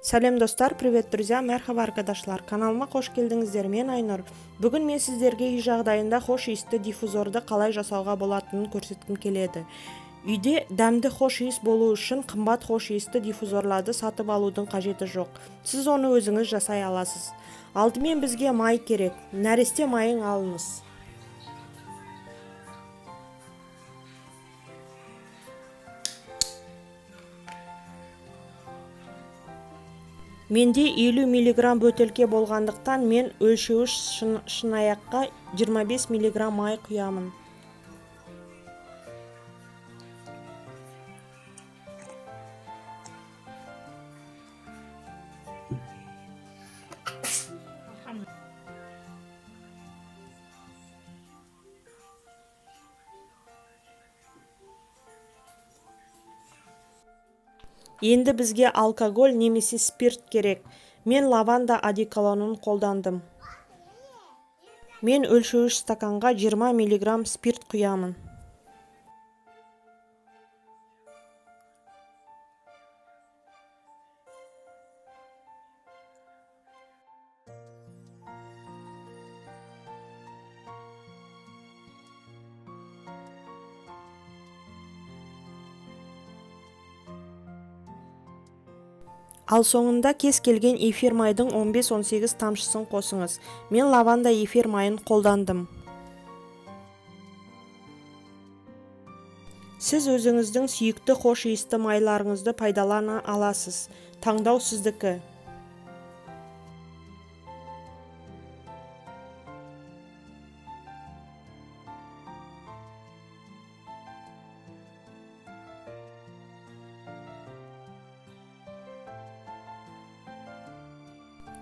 Сәлем, достар! Привет, друзья! Merhaba, arkadaşlar! Kanalıma қош келдіңіздер. Мен Айнұр. Бүгін мен сіздерге үй жағдайында хош иісті диффузорды қалай жасауға болатынын көрсеткім келеді. Үйде дәмді хош иіс болу үшін қымбат хош иісті диффузорларды сатып алудың қажеті жоқ. Сіз оны өзіңіз жасай аласыз. Алдымен бізге май керек. Нәресте майын алыңыз. Менде 50 миллиграмм бөтелке болғандықтан, мен өлшеуіш шынаяққа 25 миллиграмм май құямын. Енді бізге алкоголь немесе спирт керек. Мен лаванда одеколонын қолдандым. Мен өлшеуіш стаканға 20 миллиграмм спирт құямын. Ал соңында кез келген эфир майдың 15-18 тамшысын қосыңыз. Мен лаванда эфир майын қолдандым. Сіз өзіңіздің сүйікті хош иісті майларыңызды пайдалана аласыз. Таңдау сіздікі.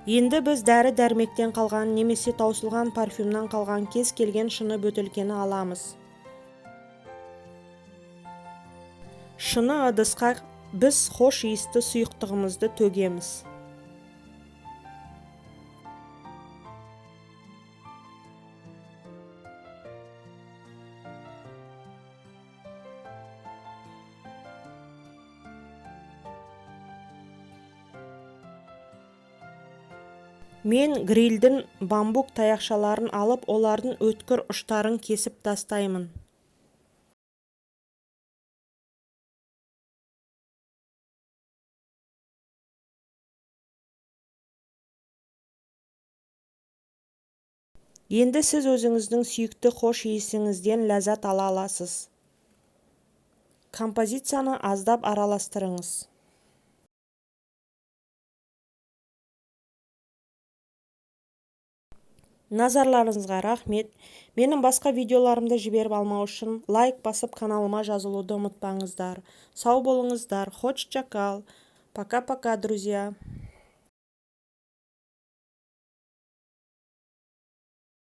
Енді біз дәрі-дәрмектен қалған немесе таусылған парфюмнан қалған кез келген шыны бөтелкені аламыз. Шыны ыдысқа біз хош иісті сұйықтығымызды төгеміз. Мен грильдің бамбук таяқшаларын алып, олардың өткір ұштарын кесіп тастаймын. Енді сіз өзіңіздің сүйікті хош иісіңізден ләззат ала аласыз. Композицияны аздап араластырыңыз. Назарларыңызға рахмет. Менің басқа видеоларымды жіберіп алмау үшін лайк басып, каналыма жазылуды ұмытпаңыздар. Сау болыңыздар. Hoşça kal. Пока-пока, друзья.